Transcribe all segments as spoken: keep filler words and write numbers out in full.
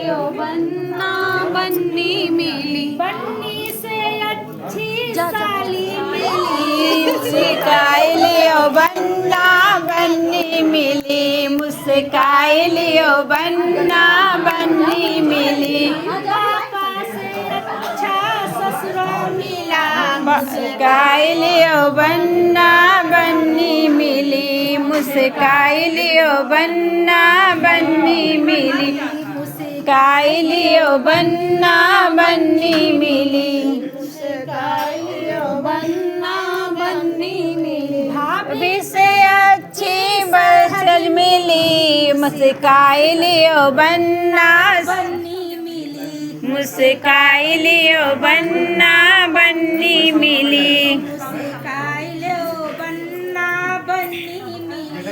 बन्ना बन्नी मिली, बन्नी से अच्छी साली मिली। मुस्काई लियो बन्ना बन्नी मिली, मुस्काई लियो बन्ना बन्नी मिली। पापा से अच्छा ससुरा मिला। मुस्काई लियो बन्ना बन्नी मिली, मुस्काई लियो बन्ना बन्नी मिली, मुस्काई लियो बन्ना बन्नी मिली, मुस्काई लियो बन्ना बन्नी मिली। भाभी से अच्छी बहू मिली, मुस्काई लियो बन्ना बन्नी मिली। मुस्काई लियो बन्ना बन्नी मिली। मुस्काई लियो बन्ना बन्नी मिली।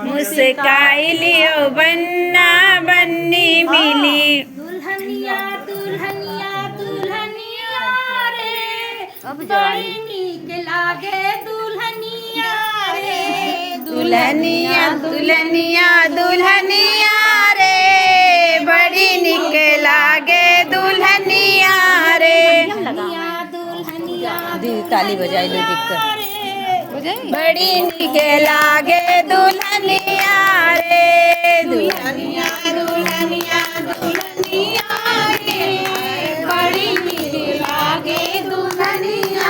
मुस्काई लियो बन्ना बन्नी मिली। दुल्हनिया, दुल्हनिया, दुल्हनिया रे, बड़ी नीक लागे दुल्हनिया रे। दुल्हनिया, दुल्हनिया, दुल्हनिया रे, बड़ी नीक लागे दुल्हनिया रे। दुल्हनिया, दुल्हनिया, दी, ताली बजाई लो, दुल्हनिया रे। बड़ी नीक लागे दुल्हनिया रे। दुल्हनिया, दुल्हनिया, दुल्हनिया रे, बड़ी नीक लागे दुल्हनिया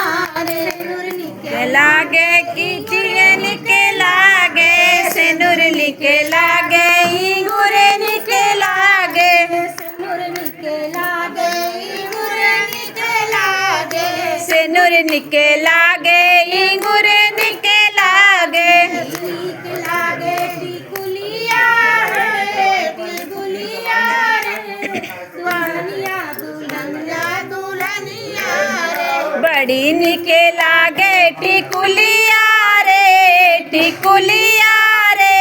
रे। लागे कि चूड़िया निक लागे, सेनुर निक लागे, इँगुर निक लागे। सेनुर निक लागे, इँगुर निक लागे। सेनुर निक लागे, इँगुर निक लागे। नीक लागे टिकुलिया रे, टिकुलिया रे। दुल्हनिया, दुल्हनिया, दुल्हनिया रे। बड़ी निक लागे टिकुलिया रे, टिकुलिया रे।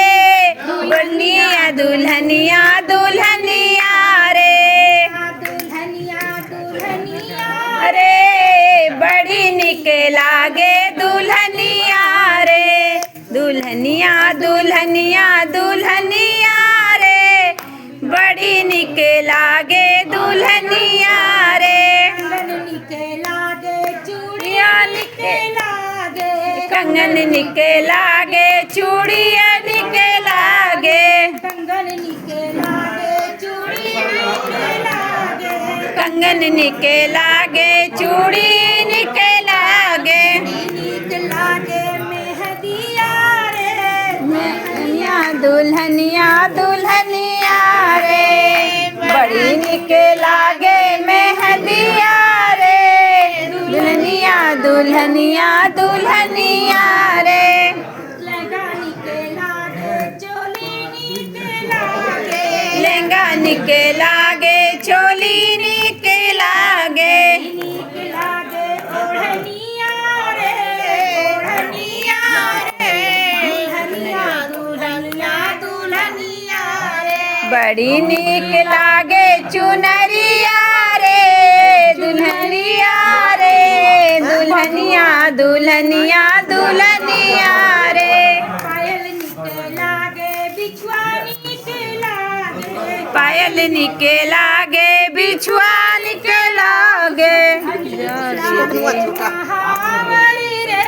दुल्हनिया, दुल्हनिया, दुल्हनिया रे। दुल्हनिया, दुल्हनिया रे, बड़ी निक लागे दुल्हनिया रे। दुल्हनिया, दुल्हनिया, दुल्हनिया रे, बड़ी निक लागे दुल्हनिया रे। कंगन निक लागे, चूड़िया निक लागे। कंगन निक लागे, चूड़िया निक लागे। कंगन निक लागे, चूड़ी निक लागे। कंगन निक लागे, चूड़ी निक लागे। नीक लागे मेहदिया रे। मेहदिया, दुल्हनिया, दुल्हनिया रे, बड़ी निक लागे मेहदिया रे। दुल्हनिया, दुल्हनिया, दुल्हनिया रे। लहंगा निक लागे, चोली निक लागे। लहंगा निक लागे, चोली निक लागे। निक लागे ओढ़निया रे, ओढ़निया रे। दुल्हनिया, दुल्हनिया, दुल्हनिया रे। बड़ी निक लागे चुनरिया रे, दुल्हनिया रे। दुल्हनिया, दुल्हनिया, दुल्हनिया रे। पायल निक लागे, बिछुआ निक लागे। पायल निक लागे, बिछुआ निक लागे। महावरी रे,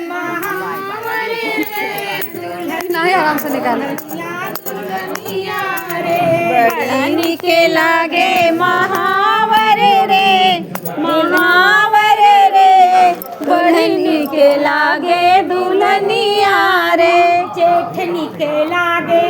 महावरी रे। नहीं, आराम से निकाल। बड़ी निक लागे महावर रे, महावर रे। बड़ी निक लागे दुल्हनिया रे। जेठ निक